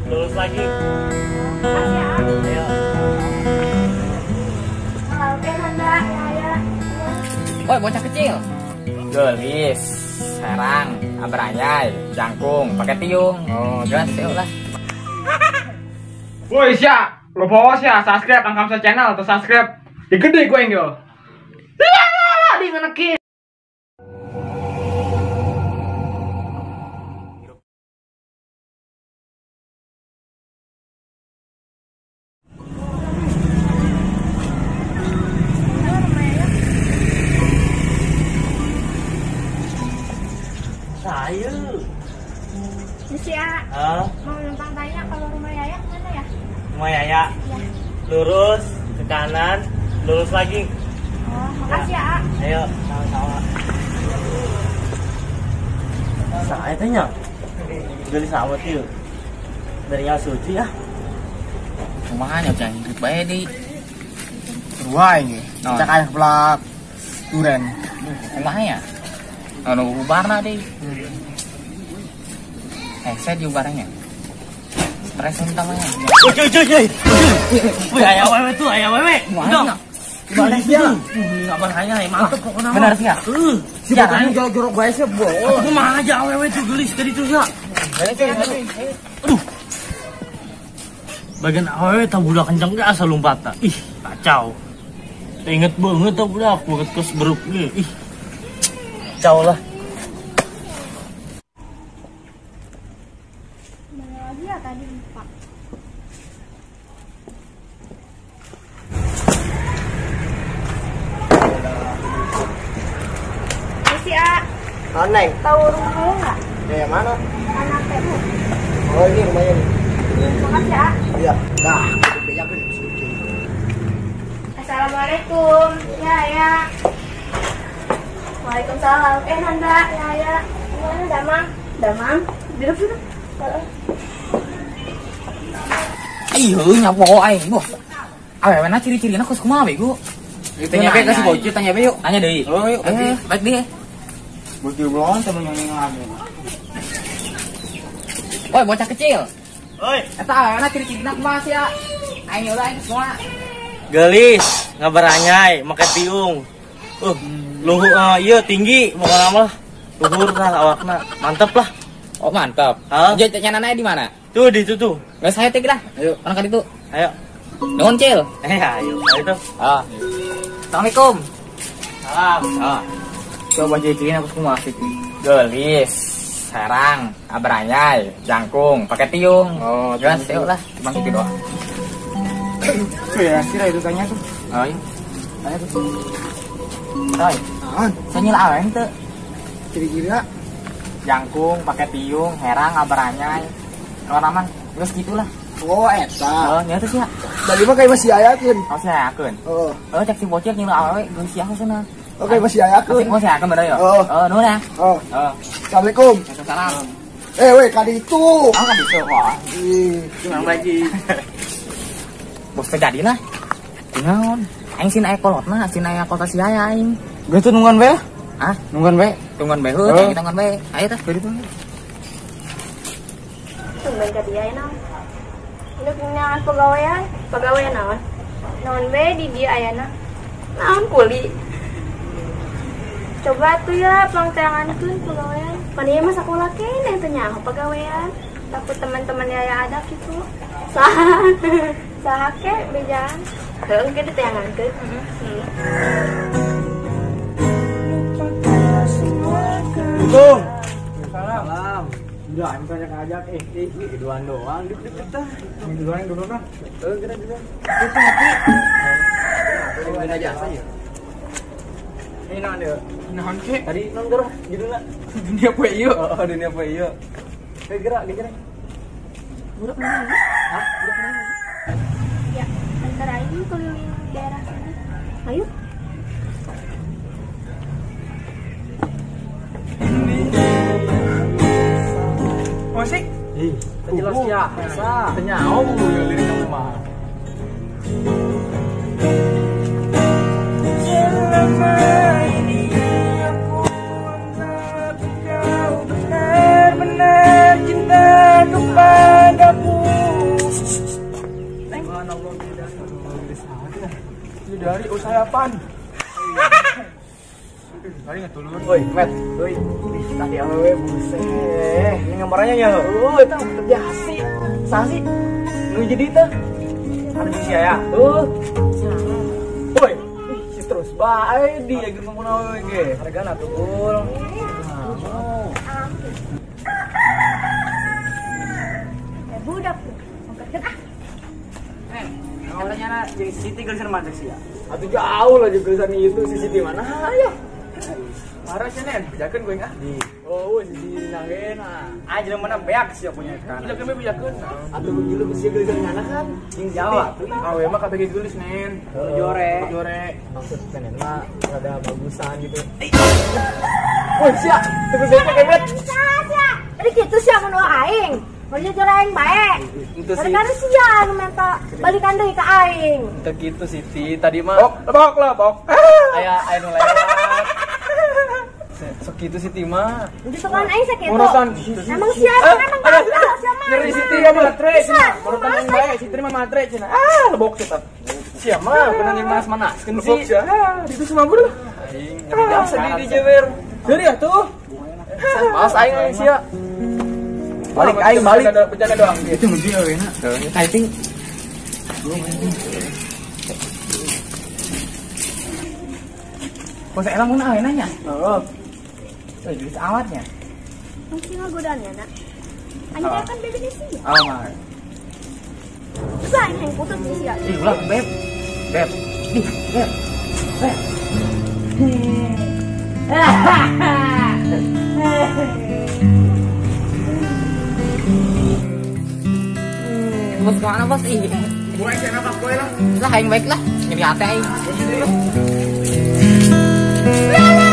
lurus lagi. Makasih ya. Ayo. Oke, Nanda, ya. Woi, bocah kecil. Gelis, serang, abrayai, jangkung, pakai tiung. Oh, jelas yuk lah. Woi, sia, lo bawa sia, subscribe Angkamsa channel atau subscribe. Ya gede gue yang yo. Lah, di ngenekin. Saya. Misi ya. Mau numpang tanya kalau rumah Yaya kemana ya? Rumah Yaya. Ya. Lurus ke kanan, lurus lagi. Oh, makasih ya. Ayo, sama-sama. Saya tanya. Gelis amat yuk. Dari yang suci ya. Kumaha nya cang hidup bae di. Ruai nge. Cak aya pelak duren. Kumaha ya? Anu ubarna deh. Saya diubarnya. Stres utamanya. Cuy, cuy, cuy. Wih, aya wewe tuh, aya wewe. Udah. Gimana sih? Enggak bahaya, mantep pokoknya. Benar sih ya? Si botolnya jorok-jorok bae sih, bohong. Kumaha aja awewe tuh gelis tadi tuh ya. Aduh. Bagian awewe tah budak kenceng ge asa lompatna. Ih, kacau. Inget banget tah budak, banget kos beruk ge. Ih. Kacau lah. Mana lagi ya tadi lupa. Misi A. Neng. Tahu rumah kamu nggak? Ya, yang mana? Anak TU. Oh, ini rumahnya nih. Makasih ya. Iya. Dah, aku suci. Assalamualaikum. Ya, ya. Waalaikumsalam. Nanda, ya, ya. Gimana, Damang? Damang, duduk duduk. Ayo nyapo aing, boh. Awewena ciri-cirina kos kumaha bego? Tanya be ka si bocil, tanya be yuk. Tanya deui. Oh, yuk. Baik deui. Bocil belon sama nyanyi lagi. Woi, bocah kecil. Oi. Eta awewena ciri-cirina kumaha sih ya? Aing ulah aing semua. Gelis, ngabaranyai, make tiung. Luhur ieu tinggi pokokna mah. Luhur lah awakna. Mantep lah. Oh, mantap. Jadi nyanana di mana? Tuh di situ tuh. Geus saya teh lah. Ayo. Mana ka ditu? Ayo. Nuhun, Cil. Ayo. Ayo tuh. Ah. Assalamualaikum. Salam. Ah. Coba ciri-cirina aku kumaha sih? Gelis, serang, abranyai, jangkung, pakai tiung. Oh, jelas yuk lah, cuma gitu doang. Tuh ya, sira itu tanya tuh. Oh, iya. Tanya tuh. Oi. Saya nyila awewe teu. Ciri-cirina jangkung, pakai tiung, herang, abranyai. Kalau nama geus gitulah. Oh, eta. Oh, nya teh sia. Tadi mah kayak masih ayakeun. Oh, sia ayakeun. Heeh. Oh, cek si bocil nyila awewe geus sia sana. Oke, masih ayakeun. Masih ayakeun bener ya? Oh. Oh, nuhun ya. Oh. Oh. Assalamualaikum. Waalaikumsalam. Weh, ka ditu. Oh, ka ditu. Wah. Ih, curang lagi. Bos teh jadilah. Kunaon? Aing sin aya kolotna, sin aya kota si aya aing. Geus tuh nungguan we. Ah, nungguan we. Tungguan bae heuh, cek tungguan bae. Ayo tah, ka ditu. Tumben ka dia naon? Udah punya pegawaian, pegawaian naon? Naon bae di dia ayana. Naon kuli. Coba tuh ya pangteangankeun pegawaian. Pan ieu mah sakola keneh teu nyaho pegawaian. Takut teman-teman Yaya ada gitu. Saha. Saha ke bejaan. Heuh ge diteangankeun. Heeh. Assalamualaikum. Salam. Udah, aing tanya ngajak keduaan doang, duduk tah. Duluan dulu tah. Heeh, geura duluan. Itu ngopi. Ini jasa ya. Ini naon deui? Naon ke? Tadi non geura judulna dunia poe ieu. Oh, dunia poe ieu. Geura, geura. Budak mana? Hah? Budak mana? Ya, antar aing keliling daerah sini. Ayo. Musik? Ih, jelas ya. Tanya ya lirik kamu mah. Selama ini aku anggap kau benar-benar cinta kepadaku. Bidadari usayapan. Hari ngetulun. Woi, Met. Woi, tadi awewe buset. Ini gambarannya ya. Oh, eta terjasi. Sasi. Nu jadi teh. Ada di sia ya. Woi, si terus bae dia geus ngomong awewe ge. Hargana tuh, Bul. Budak tuh. Ongkatkeun ah. Awalnya na jeung Siti geulisan mana sih ya? Atuh jauh lah jeung geulisan itu si Siti mana ya? Marah sih Nen, bejakeun gue ah. Oh, si Siti nangena. Ah, jelema mana beak sih punya kan. Bejakeun we bejakeun. Atuh gilu sia geulisan mana kan? Jeung Jawa tuh. Awe mah kabeh geulis Nen. Jore. Jore. Maksud Nen mah rada bagusan gitu. Woi, sia, teu becek kemet. Sia. Tadi kitu sia mun aing. Mau jore aing bae. Karena sia anu minta balikan deui ka aing. Teu kitu Siti, tadi mah bok, lebok, lebok. Aya aya nu lewat. Sok kitu Siti mah. Gitu kan aing sakitu. Urusan emang sia emang gagal sia mah. Nyeri Siti ya matre cenah. Urutan aing bae, Siti mah matre cenah. Ah, lebok cenah. Sia mah pernah manas-manaskeun Lebok sih. sia. Ah, ditu semambur lah. Aing nyeri jasa di dijewer. Jadi ya tuh. Malas aing sia. Balik aing balik. Bercanda doang. Itu mesti awena. Typing. Kok saya mun awena nya? Heeh. Eh, geus awatnya. Mungkin ngagodaannya nak. Aing teh kan bebe sia. Oh, mah. Terus aing yang putus sih sia. Ih, ulah beb. Beb. Ih, beb. Beb. Bos kemana bos? Ih, gue yang apa gue lah. Lah, aing baik lah. Nyeri hati aing. Lah.